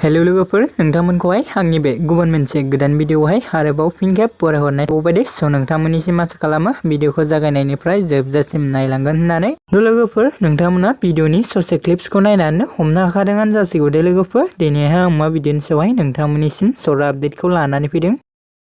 Hello लोगोफोर नोंथांमोनखौहाय आंनि बे गुबुन मोनसे गोदान भिडिअआवहाय आरोबाव फिन खेब बरायहरनाय बायदि नोंथांमोननिसिम आसा खालामो भिडिअखौ जागायनायनिफ्राय जोबजासिम नायलांगोन होननानै। लोगोफोर नोंथांमोना भिडिअनि ससे क्लिप्सखौ नायनानै हमनो हाखादोंआनो जासिगौ दे लोगोफोर। दिनैहाय आं मा भिडिअनि सायावहाय नोंथांमोननिसिम सरा आपडेटखौ लानानै फैदों।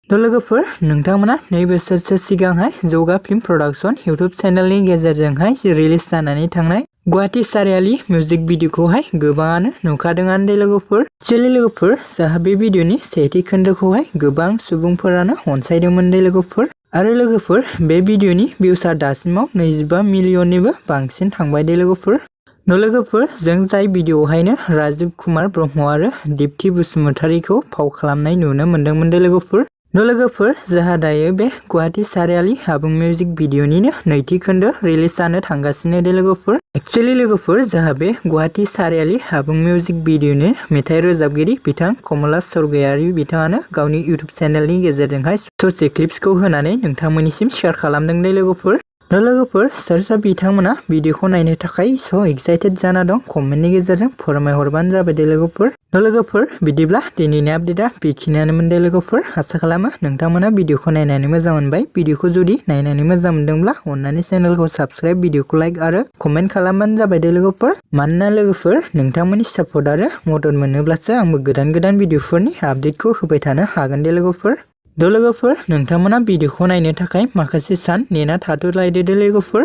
लोगोफोर नोंथांमोना 2 बोसोरसो सिगांहाय जौगा फिल्म प्रडाक्शन इउट्युब चेनेलनि गेजेरजोंहाय रिलिज जानानै थांनाय गुवाहाटी चारियाली मिउजिक भिडिअखौहाय गोबाङानो नुखादोंआनो दे लोगोफोर। लोगोफोर जाहा बे भिडिअनि सेथि खोन्दोखौहाय गोबां सुबुंफोरानो अनसायदोंमोन दे लोगोफोर। आरो लोगोफोर बे भिडिअनि भिउसआ दासिमाव 25 मिलियननिबो बांसिन थांबाय दे लोगोफोर। लोगोफोर जों जाय भिडिअआवहायनो राजीव कुमार ब्रह्म आरो दीप्ति बसुमतारीखौ फाव खालामनाय नुनो मोन्दोंमोन दे लोगोफोर। लोगोफोर जाहा दायो बे गुवाहाटी चारियाली आबुं मिउजिक भिडिअनिनो नैथि खोन्दो रिलिज जानो थांगासिनो दे लोगोफोर। एक्चुअली लोगोफोर जाहा बे गुवाहाटी चारियाली आबुं मिउजिक भिडिअनि मेथाइ रोजाबगिरि बिथां कमला स्वर्गयारी बिथाङानो गावनि इउट्युब चेनेलनि गेजेरजोंहाय ससे क्लिप्सखौ होनानै नोंथांमोननिसिम शेयार खालामदों दे लोगोफोर। लोगोफोर सोर बिथांमोना भिडिअखौ नायनो थाखाय एक्साइटेड जाना दं कमेन्टनि गेजेरजों फोरमायहरबानो जाबाय दे लोगोफोर। लोगोफोर बिदिब्ला दिनैनि आपडेटआ बेखिनियानोमोन दे लोगोफोर। आसा खालामो नोंथांमोना भिडिअखौ नायनानै मोजां मोनबाय। भिडिअखौ जुदि नायनानै मोजां मोनदोंब्ला अननानै चेनेलखौ साबस्क्राइब भिडिअखौ लाइक आरो कमेन्ट खालामबानो जाबाय दे लोगोफोर। मानोना लोगोफोर नोंथांमोननि सापर्ट आरो मदद मोनोब्लासो आंबो गोदान भिडिअफोरनि आपडेटखौ होबाय थानो हागोन दे लोगोफोर। लोगोफोर नोंथांमोना भिडिअखौ नायनो थाखाय माखासे सान नेना थाथ'लायदो दे लोगोफोर।